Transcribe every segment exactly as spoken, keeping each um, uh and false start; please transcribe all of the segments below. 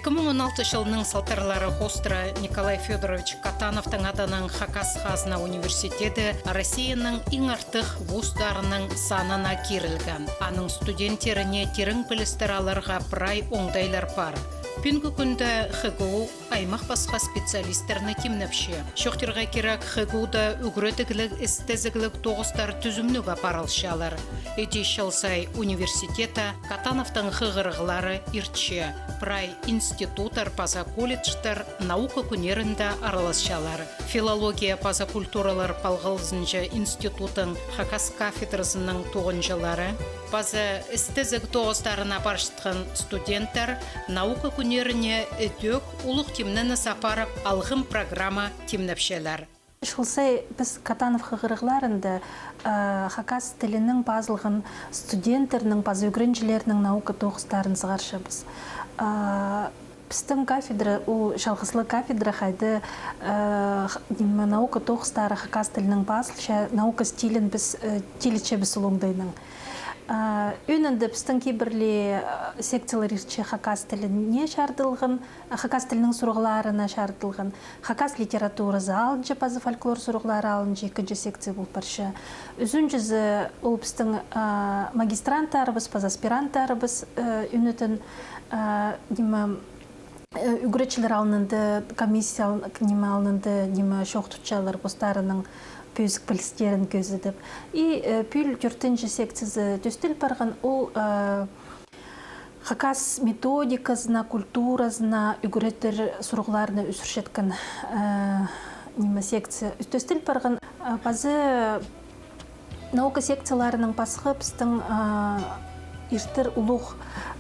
Ікі муң он алты чылның салтарлары хоостыра Николай Фёдорович Катановтың аданаң Хакас хазна университеті Россияның иң артых вузтарының санына кирілген. Аның студенттеріне тирең пілістер аларға прай оңдайлар пар. Пӱӱнгі кӱнде ХГУ аймах пасха специалистерні тимнепче. Чоохтирға кирек, ХГУ-да ӱгредігліг, істезігліг тоғыстар тӱзімніг апарылчалар. Іди чыл сай университетте Катановтың хығырығлары иртче. Прай институттар паза колледжтер наука кӱннерінде араласчалар. Филология паза культуралар палғалызынҷа институттың хакас кафедразының тоғынҷылары паза істезіг тоғыстарын апарчатхан студенттер наука кӱннеріне ідӧк улуғ тимненіс апарып, алғым программа тимнепчелер. Чыл сай піс Катанов хығырығларында, а, хакас тілінең пазылған студенттернің паза ӱгренҷілернің наука тоғыстарын сығарчабыс. А, пістің кафедра, ол чалғызлығ кафедра, хайда, а, х-, ниме, наука тоғыстары хакас тілінең пазылча, наука стилін піс, э, тилетчебіс ол оңдайнаң. А, ӧӧнінде пістің кибірле, а, секциялар иртче хакас тіліне чарыдылған, а, хакас тілінің сурығларына чарыдылған, хакас литературазы алынҷа паза фольклор сурығлары алынҷа, ікінҷі секция пол парча. Ӱзінҷізі ол пістің, а, магистранттарыбыс паза аспиранттарыбыс, э, ӧӧнетін, а, ниме, э, ӱгретчілер алнында, комиссия ал-, ниме алнында, ниме чоохтапчалар постарының пӧзік пілістерін кӧзідіп. И, э, пӱӱл тӧртінҷі секциязы тӧстел парған, ол, э, хакас методиказына, культуразына ӱгретер сурығларны ӱзӱрчеткен, э, ниме, секция тӧстел парған. Э, паза наука секцияларының пасха пістің, а, иртер улуғ,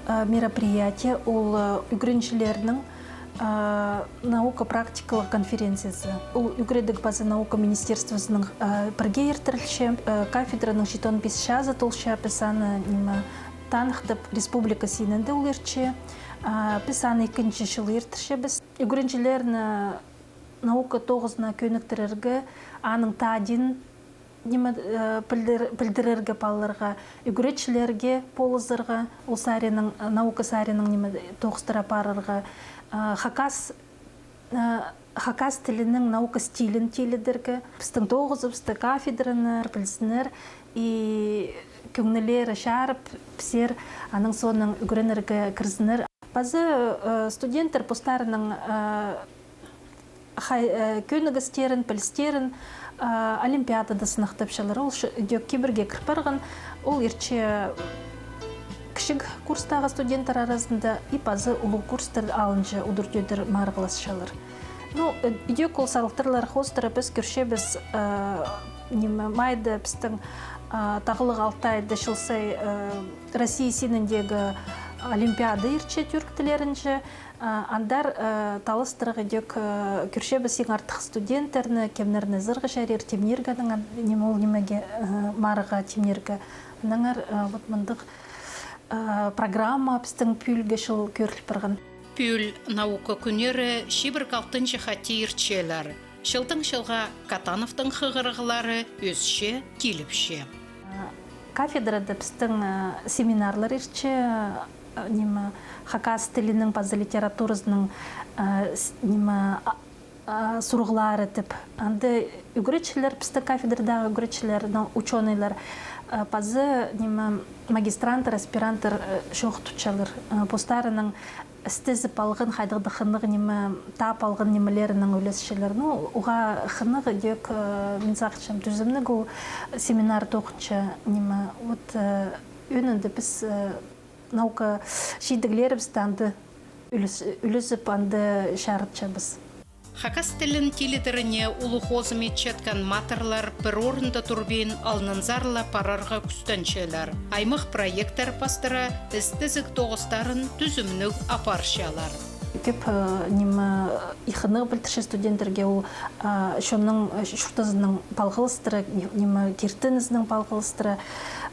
а, мероприятие, ол, а, ӱгренҷілернің, а, наука-практикалығ конференциязы. Ол ӱгредіг паза наука министерствозының, а, пірге иртірілче, а, кафедраның читон пис чазы толча, піс аны, ниме, таныхтап, республика синінде ол иртче. А, піс аны ікінҷі чыл иртірчебіс. Ӱгренҷілерні наука тоғызына кӧніктірерге, аның тадиин, ниме, э, пілдір-, пілдірерге палаларға, ӱгретчілерге полызарға, ол саринаң, э, наука саринаң, ниме, тоғыстар апарарға, э, хакас, э, хакас тілінің наука стилін тилідерге, пістің тоғызыбысты, кафедраны пілзіннер, и кӧңнілері чарып, пісер аның соонаң ӱгренерге кірзіннер. Паза, э, студенттер постарының, э, хай-, э, кӧнігістерін, пілістерін, э, олимпиадада сынахтапчалар. Ол ш-, ідӧк кибірге кір парған, ол иртче кічіг курстағы студенттер аразында и паза улуғ курстар алынҷа удур-тӧдір марығласчалар. Ну, э, ідӧк ол салтарлар хоостыра піс кӧрчебіс, э, ниме, майда пістің, э, Тағлығ Алтайда чыл сай, э, Россия синіндегі олимпиада иртче тӱрк тіллерінҷе. А, андар, э, таластырығ ідӧк, э, кӧрчебіс иң артых студенттерні, кемнерні ызарға чарир тимнирге, анаң, ниме, ол нимеге, э, марығға тимнирге. Аннаңар, э, вот мындағ, э, программа пістің пӱӱлгі чыл кӧріл парған. Пӱӱл наука кӱннері чибіргі алтынҷы хати иртчелер. Чылдаң чылға Катановтың хығырығлары ӧсче, тиліпче. Кафедрада пістің, э, семинарлар иртче, э, ниме, хакас тілінің паза литературазының, э, с-, ниме, а, а, сурығлары тіп. Анда ӱгретчілер, пістің кафедрадағы ӱгретчілер, ну, учёныйлар, э, паза, ниме, магистранттар, аспиранттар, э, чоохтапчалар, э, постарының істезіп алған, хайдағ-да хынығ ниме, тап алған нимелерінең ӱлесчелер. Ну, уғаа хынығ ідӧк, э, мин сағынчам, тӱзімніг ол семинар тоғынча ниме. Вот, э, ӧӧнінде піс, э, наука чидіглерібісті анда ӱлес-, ӱлезіп, анда чарытчабыс. Хакас тілін тилідеріне улуғ хозым итчеткен матырлар пір орында турбин, алнынзар ла парарға кӱстенчелер. Аймах проекттер пастыра істезіг тоғыстарын тӱзімніг апарчалар. Кӧп, э, ниме, и хынығ пілдірче студенттерге ол, э, чонның, э, чуртазынаң палғалыстыра, ниме, киртінізінең палғалыстыра,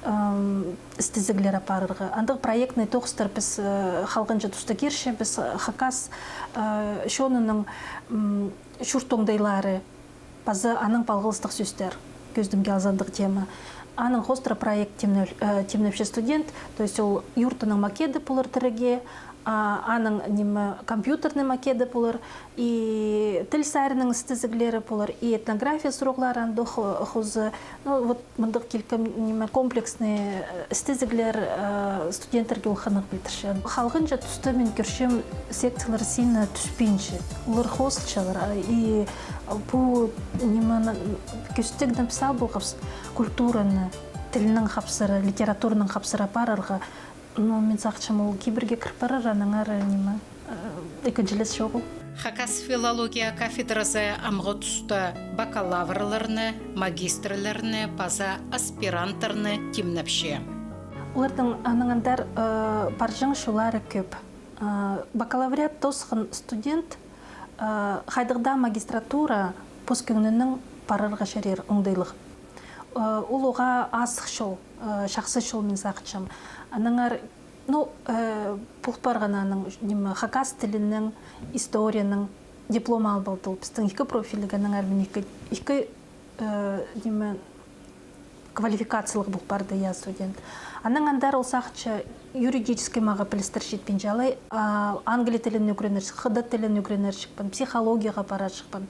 эм, істезіглер апарарға. Андағ проектный тоғыстар піс, э, халғанҷы туста кирчебіс, э, хакас, э, чонының, м, чурт оңдайлары паза анаң палғалыстығ сӧстер, кӧзідімге алза андағ тема. Анаң хоостыра проект тимнеп-, э, тимнепче студент, то есть ол юртының макеті полар тіріге, А, аның, ниме, компьютерный макеті полар, и тіл саринаң істезіглері полар, и этнография сурығлары андох, э, хоза. Ну, вот мындағ килкім, ниме, комплексный, э, істезіглер, э, студенттерге ол хынығ пілдірче. Халғанҷа туста мин кӧрчем, секциялар синіне тӱспинче. Олар хозылчалар, а, и пу, ниме, на-, кӧстіг написал полғабыс культураны, тілнің хапсыра, литератураның хапсыра апарарға. Ну, мин сағынчам, ол кибірге кір парар, аннаңар, ниме, э, ікінҷілес чоғыл. Хакас филология кафедразы амғы туста бакалаврларны, магистрлерні паза аспиранттарны тимнепче. Олардың аннаңар, э, парҷаң чоллары кӧп. Э, бакалавриат тоосхан студент, э, хайдағ даа магистратура пос кӧңнінең парарға чарир оңдайлығ. Э, ол оға азых чол, э, чахсы чол, мин сағынчам. Аннаңар, ну, э, пол парған аның, ниме, хакас тілінең, историяның диплом алып алды ол. Пістің ікі профильліг, аннаңар мин ікі, ікі, э, ниме, квалификациялығ пол парды, я, студент. Аннаңар ол сағынча юридический мағаа пілістер читпинче, алай, а, англий тілін ӱгренерҷік, хыдат тілін ӱгренерҷікпін, психологияға парарҷықпын.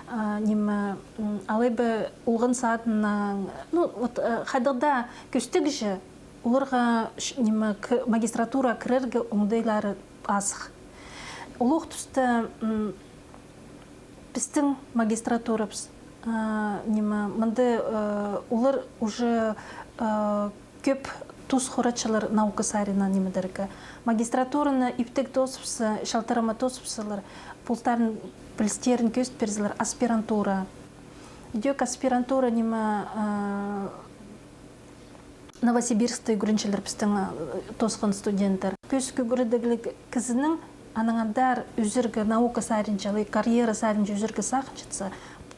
А, ниме, м, алай ба олған садынаң, ну, вот, э, хайдағ даа кӧстігҷе оларға ш-, ниме, к-, магистратура кірерге оңдайлары азых. Олох туста, м, пістің магистратурабыс, а, ниме, мында, э, олар уже, э, кӧп тус хоратчалар наука саринаң нимедерге. Магистратураны иптіг тоозыбысса, чалтырама тоозыбыссалар, полтарын пілістерін кӧзіт пирзелер, аспирантура. Идӧк аспирантура, ниме, э, Новосибирскта ӱгренчелер пістің, э, тоосхан студенттер. Пӧзік ӱгредігліг кізінің аннаңар ӱзерге, наука саринҷа, алай карьера саринҷа ӱзерге сағынчатса,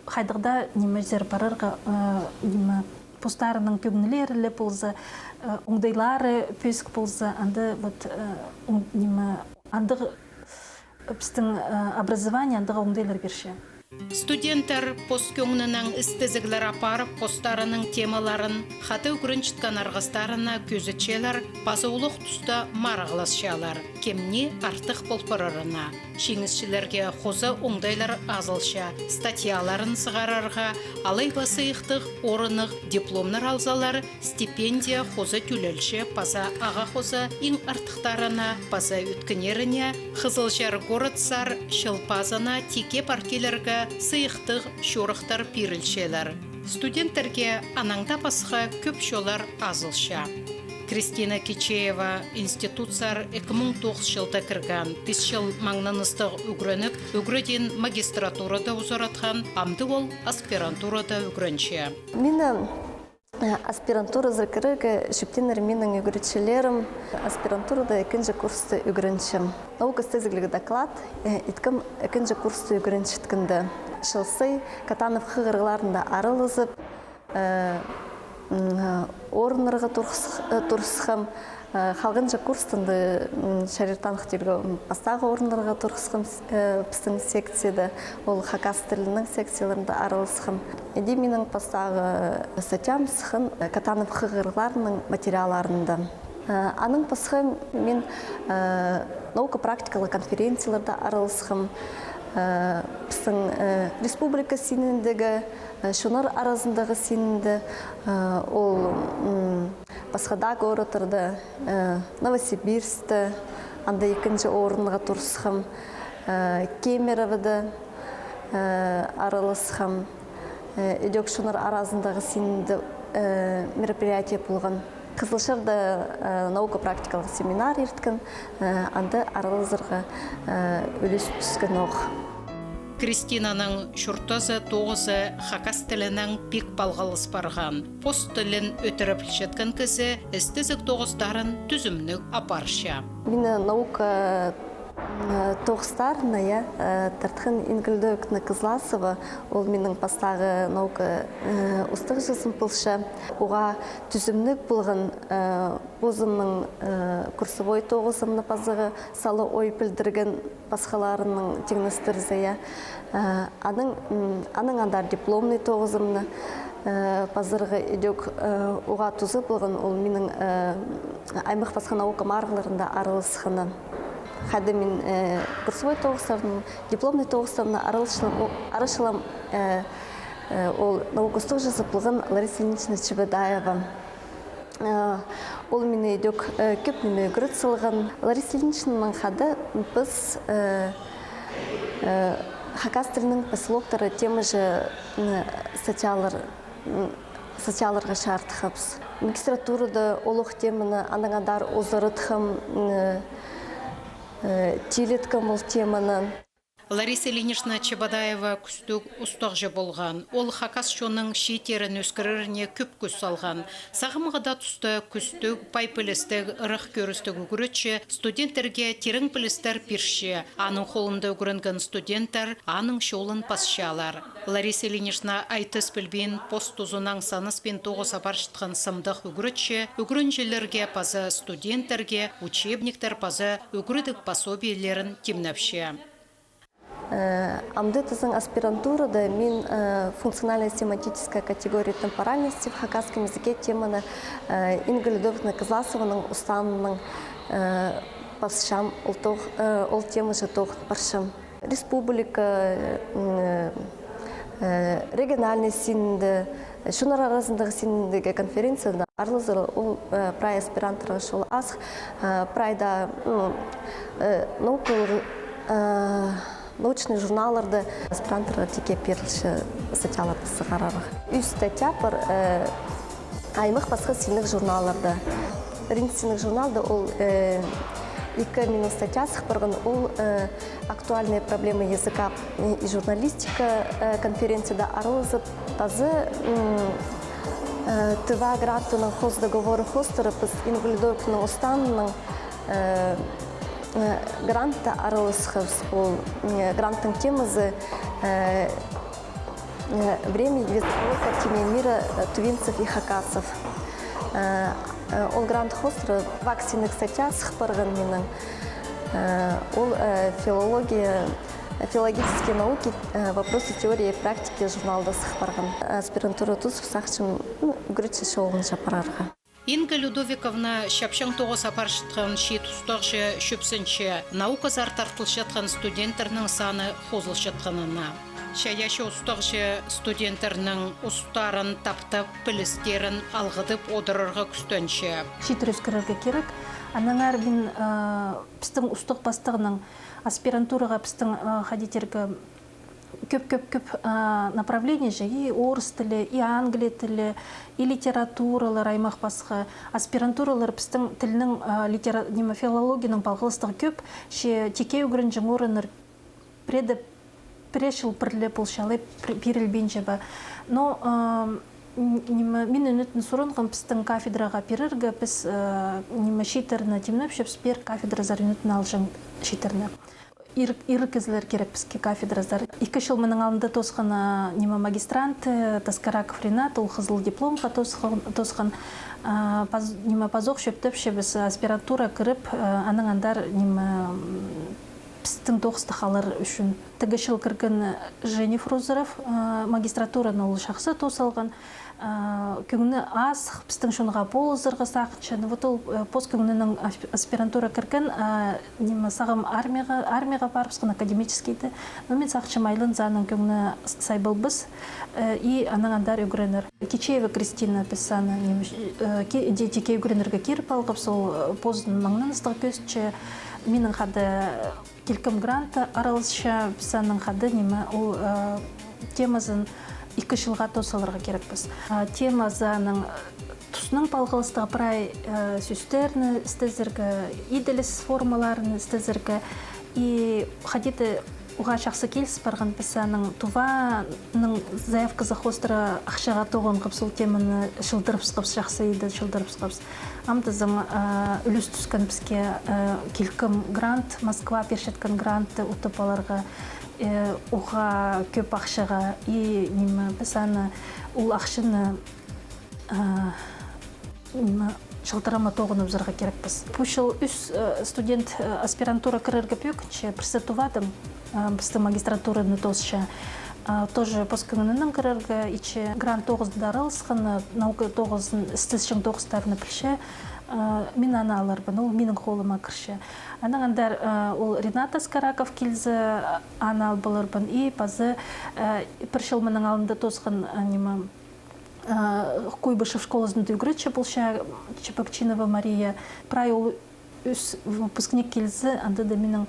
хайдағ даа нимезер парарға, э, ниме, постарының кӧңнілері ле полза, э, оңдайлары пӧзік полза, анда вот, э, оң-, ниме, андағ пістің, э, образование андағ оңдайлар пирче. Студенттер пос кӧңнінең істезіглер апарып, постарының темаларын хада ӱгренчеткен арғыстарына кӧзітчелер, паза олох туста марығласчалар, кем не артых пол парарына. Чиңісчілерге хоза оңдайлар азылча: статьяларын сығарарға, алай ба сыйыхтығ орыннығ дипломнар алзалар, стипендия хоза тӧлелче паза ағаа хоза, иң артыхтарына паза ӧткіннеріне Хызылчар городсар Чыл пазына тикке пар килерге сыйыхтығ чорыхтар пирілчелер. Студенттерге анаң даа пасха кӧп чоллар азылча. Кристина Кичеева институтсар ікі муң тоғыс чылда кірген, пис чыл маңнаныстығ ӱгреніп, ӱгредиин магистратурада узаратхан, амды ол аспирантурада ӱгренче. Мин, э, аспирантуразар кірерге чӧптеннер минің ӱгретчілерім. Аспирантурада ікінҷі курста ӱгренчем. Наука істезігліг доклад, э, иткем ікінҷі курста ӱгренчеткенде. Чыл сай Катанов хығырығларында аралазып, э, м, орыннарға турыс-, э, турысхам. Э, халғанҷы курстың даа, м, чариртанхтирға, м, пастағы орыннарға турысхам, с-, э, пістің секцияда, ол хакас тілінің секцияларында араласхам. Иди минің пастағы статьям сыххан, э, Катанов хығырығларының материалларында. Э, аның пасха мин, э, наука-практикалығ конференцияларда араласхам, э, пістің, э, республика синіндегі, э, чоннар аразындағы синінде, э, ол, м, пасха даа городтарда, э, Новосибирскта, анда ікінҷі орынға турысхам, э, Кемеровода, э, араласхам, э, идӧк чоннар аразындағы синінде, э, мероприятие полған. Хызылчарда, э, наука-практикалығ семинар ирткен, э, анда аралазарға, э, ӱлес тӱскен ох. Кристинаның чуртазы, тоғызы хакас тілінең пик палғалыс парған. Пос тілін ӧтіре пілчеткен кізі істезіг тоғыстарын тӱзімніг апарча. Мин наука, м, тоғыстарына, я, э, тартхан Ингель Дӧӧкні Кызласова, ол минің пастағы наука, э, устағҷызым полча. Оға тӱзімніг полған, э, позымның, э, курсовой тоғызымны пазарға сала ой пілдірген, пасхаларынаң тиңнестірзе, я. Э, аның, м, анаң андар дипломный тоғызымны, э, пазарға идӧк, э, оға туза полған ол минің, э, аймах пасха наука марығларында араласханы. Хайда мин, э, курсовой тоғыстарнаң, дипломный тоғыстарнаң араласчам, о-, араласчам, э, э, ол наука устағҷызы полған Лариса Ильинична Чебодаева. Э, ол мині идӧк, э, кӧп ниме ӱгрет салған. Лариса Ильиничнанаң хада піс, э, э, хакас тілінің поселоктары темаҷа, м, статьялар, м, статьяларға чарытхабыс. Магистратурада олох теманы анаң андар узаратхам, м, э, тилеткем ол теманы. Лариса Ильинична Чебодаева кӱстіг устағҷы полған. Ол хакас чонның чииттерін ӧскіреріне кӧп кӱс салған. Сағам хада туста кӱстіг, пай пілістіг, ырах кӧрістіг ӱгретчі студенттерге тирең пілістер пирче. Аның холында ӱгренген студенттер аның чолын пасчалар. Лариса Ильинична айтыс пілбин, пос тузынаң санаспин тоғыс апарчатхан сомдығ ӱгретчі ӱгренҷілерге паза студенттерге учебниктер паза ӱгредіг пособиелерін тимнепче. Э, амды тізең аспирантурада мин, э, функционально-семантическая категория темпоральности в хакасском языке теманы, э, Инга Людовиковна Кызласованың устаанынаң, э, пасчам, ол тоғ-, э, ол темаҷа тоғын парчам. Республика, э, м, э, региональный синінде, чоннар аразындағы синіндегі конференцияда аралазарға ол, э, прай аспиранттарға чол азых, э, прайда, м, э, наукалығ, э, научный журналларда аспиранттарға тикке пирілче статьяларды сығарарға. Ӱс статья пар, э, аймах пасха синніг журналларда. Пірінҷі синніг журналда ол, э, ікі минің статья сых парған, ол, э, «Актуальные проблемы языка и журналистика», э, конференцияда аралазып, паза, м, э, Тыва грантының хоздоговоры хоостыра піс Инга Людовиковнаның устаанынаң, э, э, грантта араласхабыс. Ол, м, гранттың темазы, э, э, «Время языковой картины мира, э, тувинцев и хакасов». Э, э, ол грант хоостыра ікі синніг статья сых парған минің. Э, ол, э, филология, филологические науки, э, вопросы теории и практики журналда сых парған. Аспирантура тоозып сағынчам, ну, ӱгретчі чолынҷа парарға. Инга Людовиковна чапчаң тоғыс апарчатхан чиит устағҷы чӧпсінче, науказар тартылчатхан студенттернің саны хозылчатханына. Чайаачы устағҷы студенттернің устарын таптап, пілістерін алғыдып одырарға кӱстенче. Чииттер ӧскірерге кирек. Аннаңар мин, э, пістің устағ пастығының аспирантураға пістің, э, хайди тирге, кӧп-кӧп-кӧп, а, направление же, и орыс тілі, и англия тілі, и литературалар аймах пасха. Аспирантуралар пістің тілнің, а, литера-, ниме, филологияның палғалыстығ кӧп, че тикке ӱгренҷең орыннар піреде пірее чыл пірле полча, алай пір-, пирілбинче ба. Но, а, м, ниме, мин ӱнетін сурынғам пістің кафедраға пирерге, піс, а, ниме, чииттерні тимнепчебіс, пеер кафедразар ӱнетін алҷаң чииттерні. Ир-, ир кізілер кирек піске кафедразар. Ікі чыл мының алнында тоосхан, а, ниме, магистрант, э, Таскараков Ринат, ол хызыл дипломға тоосхан, тоосхан, а, паз-, ниме, пазох чӧптепчебіс аспирантура кіріп, э, анаң андар, ниме, м, пістің тоғыстығ алар ӱчӱн. Тігі чыл кірген Женя Фрузеров, э, магистратураны ол чахсы тоос салған. А, кӧңні азых, пістің чонға полызарға сағынча. Ну, вот ол, э, пос кӧңнінең асп-, аспирантура кірген, а, ниме, сағам армияға, армияға парыбысхан академическийде. Ну, мин сағынчам, айланза, аның кӧңні с-, сайбалбас, э, и анаң андар ӱгренер. Кичеева Кристина, піс аны, ниме, э, ки-, де-, тикке ӱгренерге киріп алғабыс, ол, э, позын маңнаныстығ кӧзітче, минің хада, э, килкім грантта араласча, піс аның хада, ниме, ол, э, темазын ікі чылға тоос саларға кирекпіс. А, темазының, э, туснаң палғалыстығ прай, э, сӧстерні істезерге, иділіс формаларын істезерге. И хайди-да уғаа чахсы киліс парған, піс аның Туваның заявказы хоостыра ахчаға тоғынғабыс, ол теманы чылдырыбысхабыс, чахсы иді чылдырыбысхабыс. Ам тізең, э, ӱлӱс тӱскен піске, э, килкім грант, Москва пирчеткен грантты утып аларға, э, уғаа кӧп ахчаға, и, ниме, піс аны, ол ахчаны, э, ниме, чылдырама тоғыныбызарға кирекпіс. Пу чыл ӱс, э, студент, э, аспирантура кірерге пӧгінче, пірсі Тувадаң, э, пістің магистратураны тоосча. Э, тоже пос кӧңнінең кірерге итче, грант тоғызында араласхан, э, наука тоғызын, істесчең тоғыстарны пілче. Э, мин аны аларбын, ол минің холыма кірче. Анаң андар, э, ол Ренат Аскараков килзе, аны алып аларбын. И паза, э, пір чыл мының алнында тоосхан, э, ниме, э, Куйбышев школазында ӱгретчі полча, Чепокчинова Мария. Прай ол ӱс выпускник килзе, анда даа минің,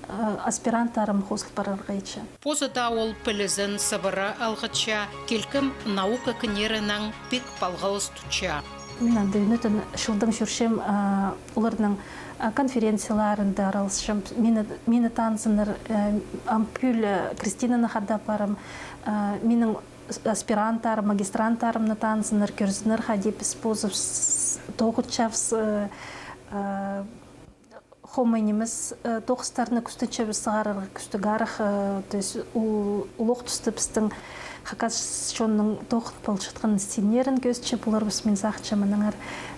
э, аспиранттарым хозыл парарға итче. Позы даа ол пілізін сыбыра алғытча, килкім наука кіннерінең пик палғалыс тутча. Мин анда ӱнетін чылдың чӧрчем, а, оларның, а, конференцияларында араласчам. Мині, мині танызыннар, э, ам пӱӱл, э, Кристинаны хада апарам, а, минің с-, аспиранттарым, магистранттарымны танызыннар, кӧрзіннер, хайди піс позыбыс тоғынчабыс, э, э, хомай нимес, э, тоғыстарны кӱстенчебіс сығарарға кӱстіг арах, э, то есть у-, улуғ туста пістің хакас чонның тоғын полчатхан синнерін кӧзітче поларбыс, мин сағынчам. Аннаңар,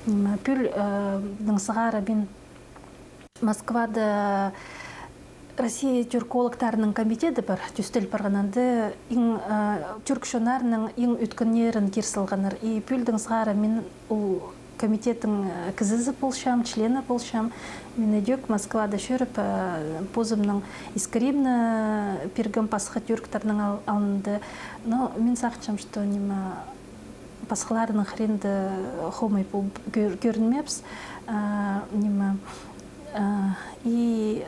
м, пӱӱл, э, ның сығара мин Москвада Россия тюркологтарының комитеті пар, тӧстел парған. Анда иң, э, тюрк чоннарының иң ӧткіннерін кир салғаннар. И пӱӱл ның сығара мин ол комитеттің, э, кізізі полчам, члені полчам. Мин ідӧк Москвада чӧріп, э, позымның искірімні пиргем пасха тюрктарның ал-, алнында. Но мин сағынчам, что ниме, пасхаларының хыринда хомай пол-, кӧр-, кӧрінмеебіс. Э, ниме, э, и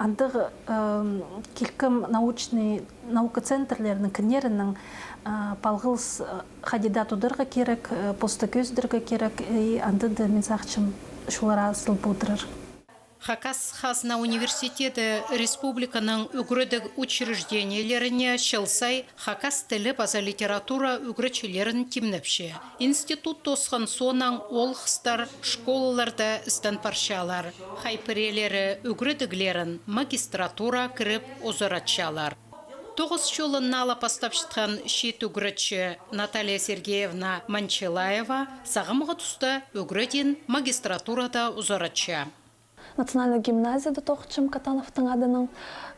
андағ, эм, килкім научный, наука центрлерінің кіннерінің, а, палғалыс, а, хайди даа тударға кирек, э, поста кӧзідерге кирек, и анда даа, мин сағынчам, чулар азыл полтырар. Хакас хазна университеті республиканың ӱгредіг учреждениелеріне чыл сай хакас тілі паза литература ӱгретчілерін тимнепче. Институт тоосхан соонаң ол хыстар школаларда істен парчалар. Хай пірелері ӱгредіглерін магистратура кіріп узаратчалар. Тоғыс чолын наа ла пастапчатхан чиит ӱгретчі Наталья Сергеевна Манчилаева сағамғы туста ӱгредиин магистратурада узаратча. Национальный гимназияда тоғынчам Катановтың адынаң.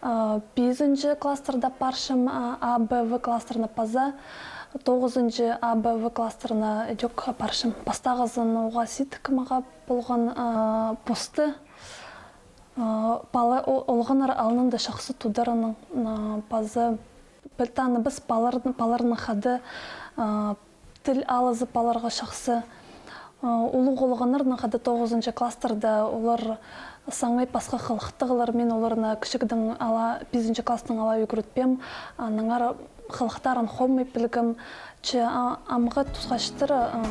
А, пизінҷі класстарда апарчам, а, А, Б, В класстарына паза тоғызынҷы А, Б, В класстарына ідӧк апарчам. Пастағызын уғаа сидік мағаа полған, а, посты, а, пала-, о-, олғаннар алнында чахсы тудар аның, а, паза піл-, таныыбыс палар-, паларның хада, а, тіл алызып аларға чахсы. А, улуғ олғаннарның хада тоғызынҷы класстарда олар саңай пасха хылыхтағлар. Мин оларны кічігдең ала, пизінҷі класстаң ала ӱгретпеем. Аннаңар хылыхтарын хомай пілгем. Че, а, амғы тусхачтар, а,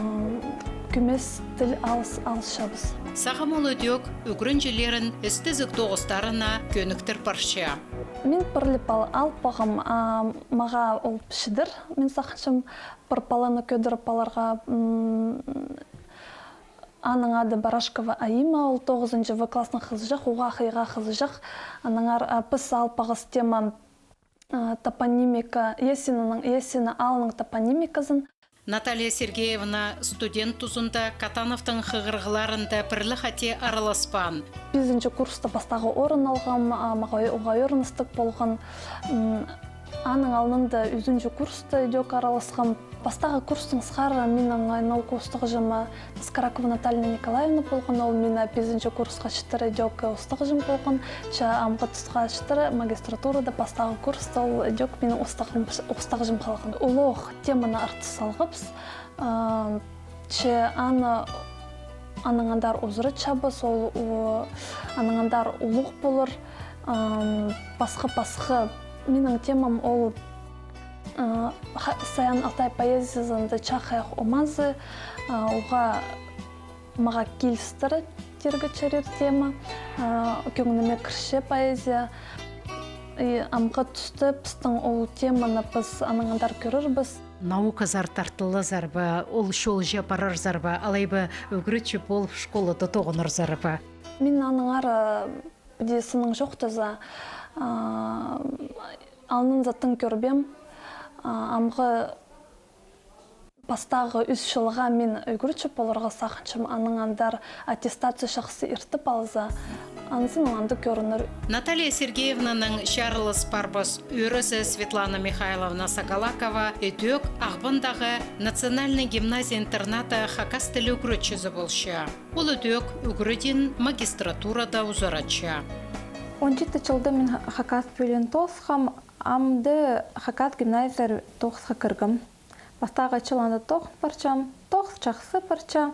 кӧмес тіл алыс-, алысчабыс. Сағам ол ідӧк ӱгренҷілерін істезіг тоғыстарына кӧніктір парча. Мин пір ле пала алып парғам, а, мағаа ол чидер, мин сағынчам, пір паланы кӧдіріп аларға, м, аның ады Барашкова Аима, ол тоғызынҷы В класстың хызыҷах, уғаа хыйға хызыҷах. Аннаңар, а, піс алып парғабыс тема, а, топонимика, Ясинаның, Ясина аалының топонимиказын. Наталья Сергеевна студент тузында Катановтың хығырығларында пір ле хати араласпаан. Пизінҷі курста пастағы орын алғам, а, мағаа уғаа ӧріністіг полған. М, аның алнында ӱзінҷі курста ідӧк араласхам. Пастағы курстаң сығара минің наука устағҷым Скоракова Наталья Николаевна полған, ол мині пизінҷі курсха читіре ідӧк устағҷым полған. Че амғы тусха читіре магистратурада пастағы курста ол ідӧк минің устағым-, устағҷым халған. Улуғ теманы артыс салғабыс, а, че аны анаң андар узаратчабыс, ол, у, анаң андар улуғ полар, ам, пасха-пасха. Минің темам ол, а, ха-, Саян Алтай поэзиязында чахайах омазы, а, уғаа мағаа килістіре тирге чарир тема, а, кӧңніме кірче поэзия. И амғы туста пістің ол теманы піс анаң андар кӧрербіс. Науказар тартыларзар ба, ол чолҷа парарзар ба, алай ба ӱгретчі полып школада тоғынарзар ба? Мин аннаңар, а, піди сыннаң чоохтаза, а, алнынза тың кӧрбеем, а, амғы пастағы ӱс чылға мин ӱгретчі поларға сағынчам, анаң андар аттестация чахсы иртіп алза, Анзын ол андағ кӧрінер. Наталья Сергеевнаның чарылыс парбас ӧӧрезі Светлана Михайловна Сагалакова ідӧк Ағбандағы национальный гимназия-интернатта хакас тілі ӱгретчізі полча. Ол ідӧк ӱгредін магистратурада узаратча. Он читі чылда мин хакас пӧлиин тоосхам, амды хакас гимназиязар тоғысха кіргем. Пастағы чыл анда тоғын парчам, тоғыс чахсы парча.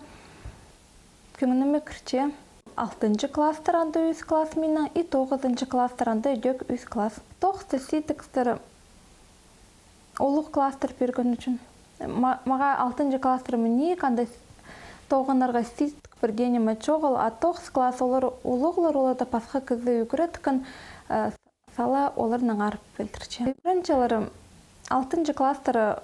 Кӧңніме кірче. Алтынҷы класстар анда ӱс класс минің, и тоғызынҷы класстар анда ідӧк ӱс класс. Тоғысты сидіксер, улуғ класстар пирген ӱчӱн. Ма-, мағаа алтынҷы класстар минің анда с-, тоғынарға сидік пір дее ниме чоғыл, а тоғыс класс олар улуғлар, оларны пасха кізі ӱгреткен, э, сала оларның арып пілдірче. Ӱгренчелер, алтынҷы класстар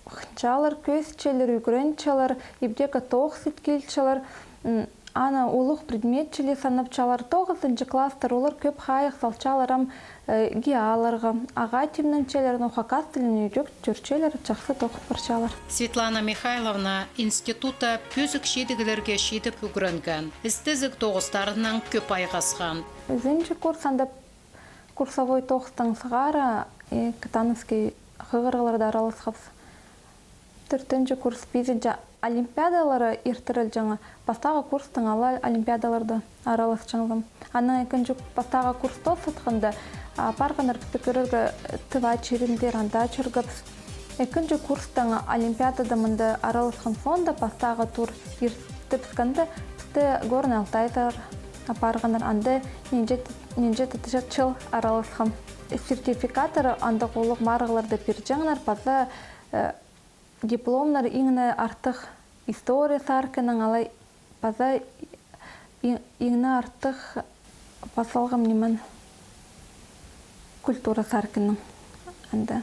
хынчалар, кӧсчелер, ӱгренчелер, ибдегі тоғыс ит килчелер, м, аны улуғ предмет чіли санапчалар, тоғызынҷы класстар олар кӧп хайығ салчалар ам, э, геаларға, ағаа тимненчелер, но хакас тілін ідӧк тӧрчелер, чахсы тоғын парчалар. Светлана Михайловна институтта пӧзік чидіглерге читіп ӱгренген, істезіг тоғыстарынаң кӧп айғасхан. Ӱзінҷі курс анда курсовой тоғыстаң сығара, э, катановский хығырығларда араласхабыс. Тӧртінҷі курс пизінҷе олимпиадалары иртірілҷең, пастағы курстаң ала олимпиадаларда араласчаңзым. Анаң ікінҷі пастағы курс тоозатханда, а, апарғаннар пісті кӧрерге, э, Тыва чиріндер, анда чӧргебіс. Ікінҷі курстаң олимпиадада мында араласхан соонда, пастағы тур иртібіскенде, пісті Горный Алтайзар апарғаннар, анда нинҷе, нинҷе тіҷе чыл араласхам. Сертификаттар андағ улуғ марығларда пирҷеңнер, паза, э, дипломнар иң не артых история саркиннаң алай, паза и-, иң не артых пас алғам ниме, культура саркиннаң. Анда,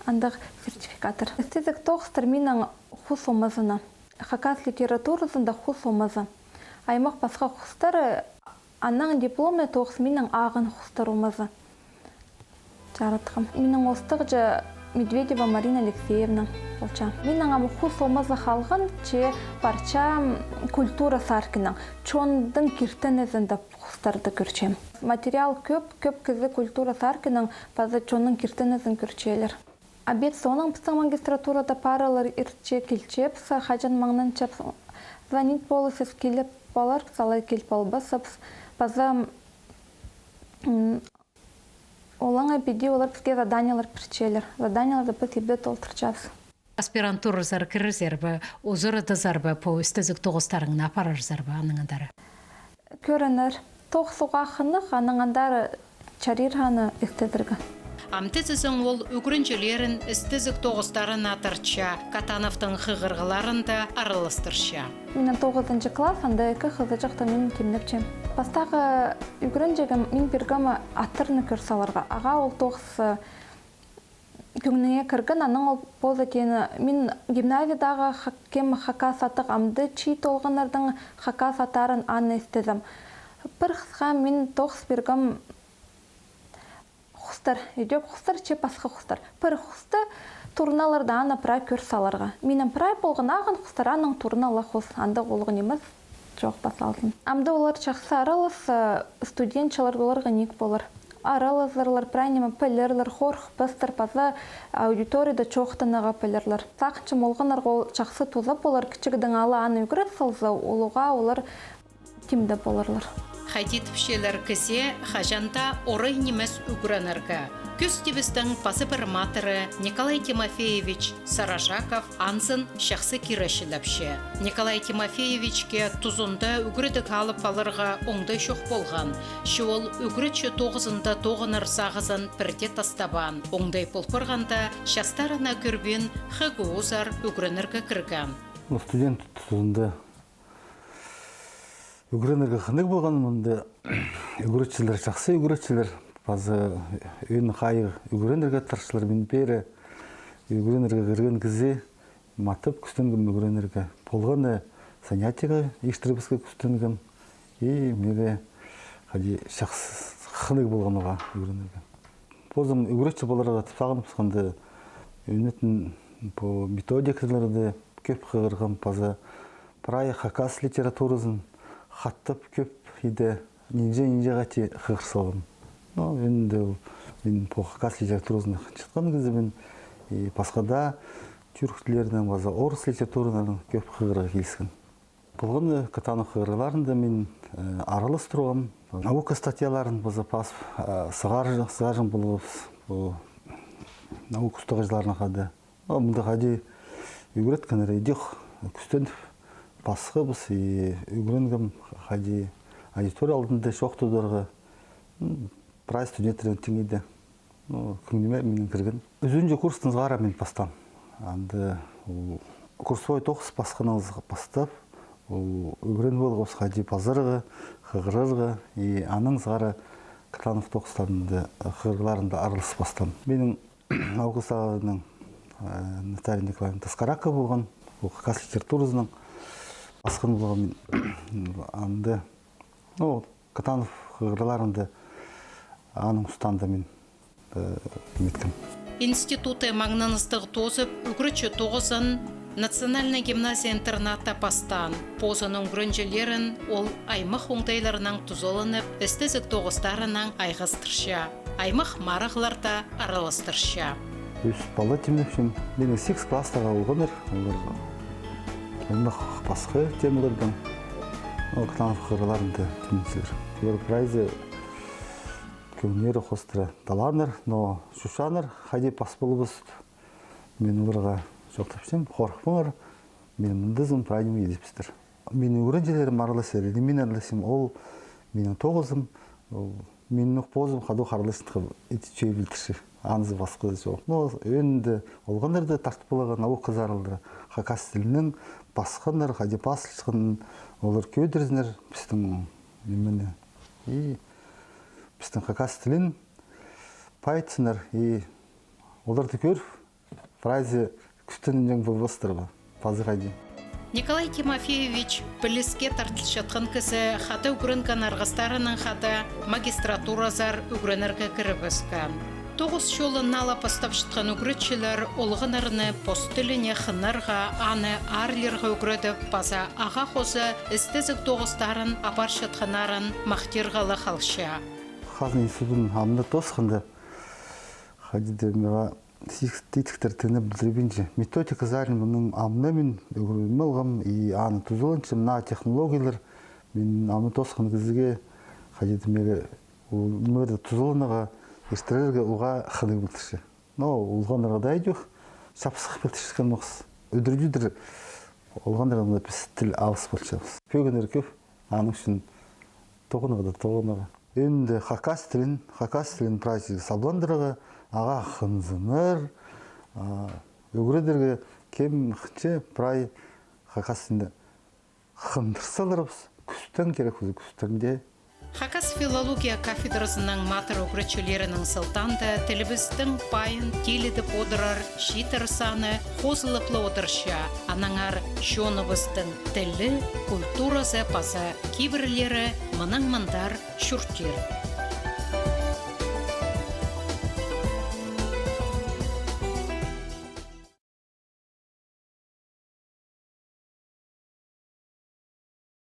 андағ сертификаттар. Істезіг тоғыстар минің хус омазына, хакас литературазында хус омазы. Аймах пасха хустар, анаң дипломный тоғыс минің ағын хустар омазы. Чаратхам. Минің остығҷы Медведева Марина Алексеевна полча. Минің ам хус омазы халған че парча культура саркиннаң, чонның киртінізінде хустарды кӧрчем. Материал кӧп, кӧп кізі культура саркиннаң паза чонның киртінізін кӧрчелер. Обед соонаң пістің магистратурада паралар иртче, килчебіс, хаҷан маңнанчабыс, звонить полысчабыс, киліп поларбыс, алай киліп полбасчабыс. Паза, м, олаңай піди олар піске заданиелер пирчелер. Заданиелерні піс ибде толтырчабыс. Аспирантуразар кірерзер бе, узаратарзар ба, пу істезіг тоғыстарыңны апарарзар ба, анаң андар? Кӧрінер. Тоғыс уғаа хынығ, анаң андар чарир аны істедерге. Амды тізең ол ӱгренҷілерін істезіг тоғыстарына тартча, Катановтың хығырығларында араластырча. Минің тоғызынҷы класс, анда ікі хызыҷахты мин тимнепчем. Пастағы ӱгренҷігім мин пиргем аттарны кӧр саларға. Ағаа ол тоғыс, э, кӧңніне кірген, анаң ол позы теені, мин гимназиядағы ха-, кем хакас аттығ, амды чиит олғаннарның хакас аттарын аны істезем. Пір хысха мин тоғыс пиргем хустар, ідӧк хустар, че пасха хустар. Пір хусты турналарда аны прай кӧр саларға. Минің прай полған ағын хустар аның турнала хус, андағ улуғ нимес чоғыл пас алзын. Амды олар чахсы аралас, э, студентчалар оларға ниик полар. Аралазарлар, прай ниме пілерлер, хорыхпастар, паза аудиторияда чоохтанарға пілерлер. Сағынчам, олғаннарға ол чахсы туза полар, кічігдең ала аны ӱгрет салза, улуғ олар тимде поларлар. Хайди тіпчелер, кізее хаҷан даа орай нимес ӱгренерге. Кӧс тибістің паза пір матыры Николай Тимофеевич Саражаков анзын чахсы киречілепче. Николай Тимофеевичке тузында ӱгредіг алып аларға оңдай чох полған. Че ол ӱгретчі тоғызында тоғынар сағызын пірдее тастабаан. Оңдай пол парғанда, частарына кӧрбин, ХГУ-зар ӱгренерге кірген. Ну, студент тузында ӱгренерге хынығ полған, мында ӱгретчілер, чахсы ӱгретчілер, паза ӧӧн хайығ ӱгренерге тырысчалар. Мин пеер ӱгренерге кірген кізее матап кӱстенгем ӱгренерге. Полған на занятиеге иртірбеске кӱстенгем. И мағаа хайди чахсы, хынығ полған оға ӱгренерге. Позым ӱгретчі поларға тіп сағыныбысханда, ӱнетін пу методикаларны кӧп хығырғам, паза прай хакас литературазын хатап кӧп иде Нинҷе-нинҷе хати хығыр салғам. Ну, ӧӧнінде ол, мин пу хакас литературазын хынчатхан кізібін, и пасха даа тӱрк тіллерінең паза орыс литератураларынаң кӧп хығырарға киліскен. Полған на Катанов хығырығларында мин, э, аралас турғам. Наука статьяларын паза пас, э, сығар-, сығарҷаң полғабыс. Пу наука устағҷыларынаң хада. О, мында хайди ӱгреткеннер идӧк кӱстеніп пасхабыс и ӱгренгем хайди аудитория алнында чоохтадарға, м, прай студенттернең тиңейді. Ну, кӧңніме минің кірген. Ӱзінҷі курстаң сығара мин пастаам. Анда, у, курсовой тоғыс пасханнаң пастап, у, ӱгреніп алғабыс хайди пазарға, хығырарға, и анаң сығара Катанов тоғыстарында, хығырығларында аралас пастаам. Минің наука сағының, э, Наталья Николаевна Таскаракова полған, ол хакас литературазынаң пасхан полған мин. Анда, ну, Катанов хығырығларында аның устаанда мин, э, ниме иткем. Институтты маңнаныстығ тоозып, ӱгретчі тоғызын национальнай гимназия-интернатта пастаан. Позының ӱгренҷілерін ол аймах оңдайларынаң тузаланып, істезіг тоғыстарынаң айғастырча. Аймах марығларда араластырча. Ӱс пала тимнепчем. Минің сигіс класстағы олғаннар, олар аймах пасха темалардаң, ол Катанов хығырығларында тимнепчелер. Олар прайзы кӧңнері хоостыра талааннар, но чушааннар, хайди пас полбас. Мин оларға чоохтапчам, хорыхпаңар, мин мындазым, прай ниме идібістір. Минің ӱгренҷілерім араласча, или мин араласчам, ол минің тоғызым, ол минің ох позым, хадох араласчатхан ит чӧй пілдірче. Анзы пасхазы чох. Но ӧӧнінде олғаннарды тартып аларға, наука саралдыра. Хакас тілінең пасханнар, хайди пазылчатханын олар кӧдірзіннер, пістің нимені. И пістің хакас тілін пайытсыннар, и оларды кӧріп, прайзы кӱстенҷең полбастар ба, пазы хайди. Николай Тимофеевич піліске тартылчатхан кізі, хада ӱгренген арғыстарынаң хада магистратуразар ӱгренерге кірібіскен. Тоғыс чолын ала пастапчатхан ӱгретчілер олғаннарны пос тіліне хынарға, аны аарлирға ӱгредіп, паза ағаа хоза істезіг тоғыстарын апарчатханнарын махтирға ла халча. Хазна институдын амды тоосханда, хайди даа мағаа сигіс тидіктер тыңнап пілдірбинче. Методика сарин мының амды мин ӱгреніп алғам, и аны тузаланчам, мына технологиялар мин амды тоосхан кізіге, хайди даа мағаа, ол нимелерді тузаланарға, иртірерге уғаа хыдығ пілдірче. Но олғаннарға даа идӧк чапсых пілдірчеткен ноос. Удур-тӧдір олғаннарнаң піс тіл алыс полчабыс. Пӧгіннер кӧп, аның ӱчӱн тоғынарға, тоғынарға. Ӧӧнінде хакас тілін, хакас тілін прай чирге сабландырарға, ағаа хынзыннар, а, ӱгредерге, кем хынча прай хакас тілін хындырзалар, піс кӱстең кирек, кӱстең дее. Хакас филология кафедразының матыр ӱгретчілерінің сылтаанда тілібістің пайын тилідіп одырар чииттер саны хозылып ла одырча, аннаңар чоныбыстың тілі, культуразы паза кибірлері мынаң мындар чуртир.